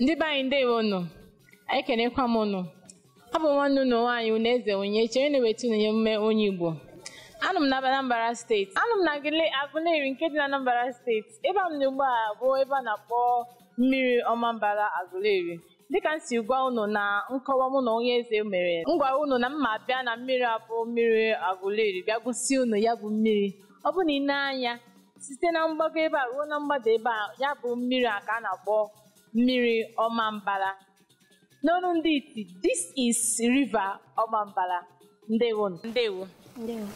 Ndị be anyị, ndewo nụ. Ekenekwa m ụnụ. Abụ m nwanne ụnụ nwaanyị Uneze Onyinyechi, onye na-eweta unu ihe omume onye Igbo. Anọ m na Anambra Steeti. Anọ m na Aguleri nke dị na Anambra Steeti. Ebe a m nọ ugbu a bụ ebe a na-akpọ mmiri Ọmambala Aguleri. Dịka m si gwa unu na nkọwa mụ na onye eze mere, m gwara unu na m ma bịa na mmiri abụ mmiri Aguleri bịa gosi unu ya bụ mmiri. Ọ bụ na ị nee anya site na mgbago ebe a ruo na mgbada ebe a, ya bụ mmiri a ka a na-akpọ mmiri Ọmambala. N'olu ndị iti, this is river Ọmambala. Ndewo. Ndewo. Ndewo.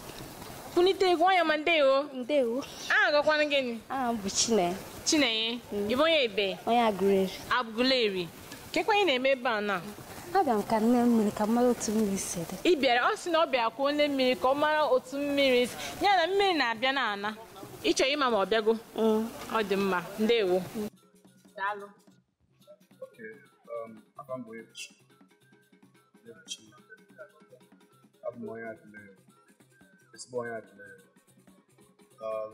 Kwunite egwu nwayọ ma ndewo. Ndewo. Aha gakwanụ gịnị? Aha m bụ Chinenye. Chinenye. Ị bụ onye ebe? Onye Aguleri. Aguleri. Kekwa ị na-eme ebe a na? Abịa m ka nne mmiri ka m mara otu mmiri si dị. Ị bịara, ọ sị na ọ bịara ka onye mmiri ka ọ mara otu mmiri si. Ya na mmiri na-abịa na-ana. Ị chọrọ ịma ma ọ bịago? Ọ dị mma. Ndewo. Daalụ. Okay, afa m bụ Ebuchi. Ebuchi. Abụ m onye Aguleri. Ezigbo onye Aguleri.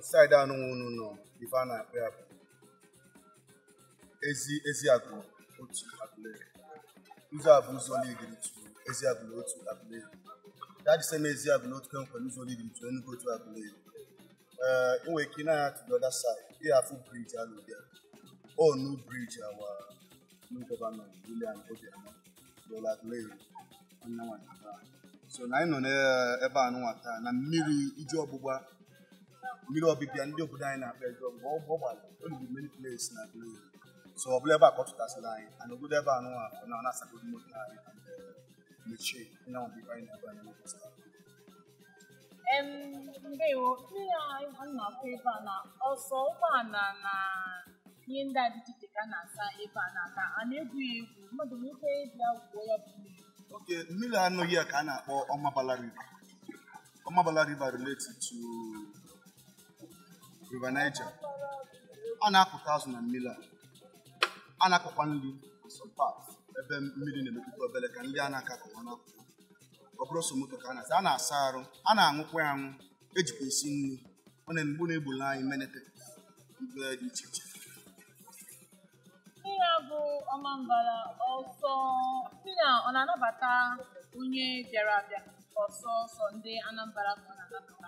Side anụnwa unu nọ, ife a na-akpọ ya bụ ezi Eziagụ otu Aguleri. Ụzọ a bụ ụzọ leadiri to Eziagụ otu Aguleri. That the same Eziagụ otu ka nkwere ụzọ leadiri to Enugu otu Aguleri. Ị nwere ike ịna-anya to the other side, ị ga-afụ bridge alụ bịa. Oh, new bridge our new governor William Obiano lụrụ Aguleri. Anyanwụ ebe a. So na anyị nọ n'ebe a nụnwa taa na mmiri iju ọgbụgba, mmiri ọbịbịa ndị obodo anyị na-akpọ iju ọgbụgba, ọ gbara o ruru many place na Aguleri. So ọ bụla ebe a ka ọ tụtasịrị anyị, and obodo ebe a nụnwa na ọ na-asagodo moto anyị and mechie anyanwụ bụ ife anyị na-ebe anyị n'ụbọchị taa. Ndewo. Mmiri a na-afụ ebe a na ọsọ ụgbọala na ihe ndị a dị iche iche ka a na-asa ebe a na-ata, a na-egwu ya egwu, mmadụ nwere ike ịbịa gwuo ya bụ mmiri. Okay, mmiri anụghị ya ka a na-akpọ Ọmabala River. Ọmabala River related to River Niger. A na-akụta azụ na mmiri a. A na-akọkwa nri na some parts ebe mmiri na-emetụta obere ka nri a na-aka akọwa n'akụkụ. Ọ bụrụ sọ moto ka a na-asa, a na-asa arụ, a na-aṅụkwa ya aṅụ, ejikwa esi nri. Ọ na-emgbu na-egbula anyị menete mgbe dị iche iche. Mmiri a bụ Ọmambala ọsọ mmiri a ọ na-anabata onye bịara abịa ọsọ ọsọ ndị Anambra ka ọ na-anabata?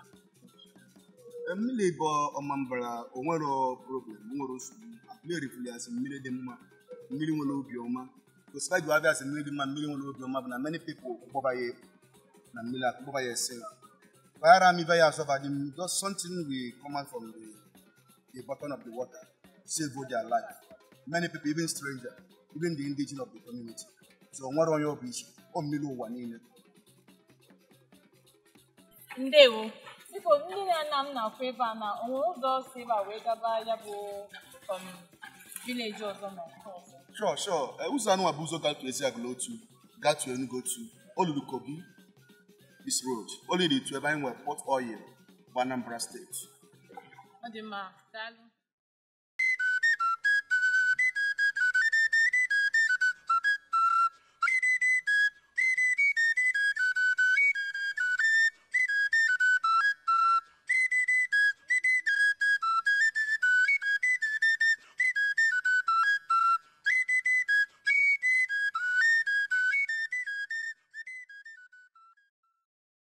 Mmiri bụ Ọmambala o nwere problem, o nwere nsogbu. Aguleri fụrụ ya sị mmiri dị mma, mmiri nwere obiọma. Gosika ji abịa sị mmiri dị mma, mmiri nwere obiọma bụ na many people kpọba ya na mmiri a kpọba ya ese. Bayara mi ya asọba dị just something will come out from the bottom of the water, save their life. Many people, even stranger, even the indigenous of the community. So o nwere onye ọ bụ iche, ọ mmiri ụwa niile. Ndewo. Biko, ndị na-ana m na-afụ ebe a na o nwere ụzọ si ebe a wee gaba ya bụ village ọzọ ma nke ọzọ? Sure, sure. Ụzọ anụnwa bụ ụzọ gatu Eziagụ otu, gatu Enugu otu, olulu Kogi, this road. O lead to ebe anyị nwere Port Oil bụ Anambra Steeti. Ọ dị mma, daalụ.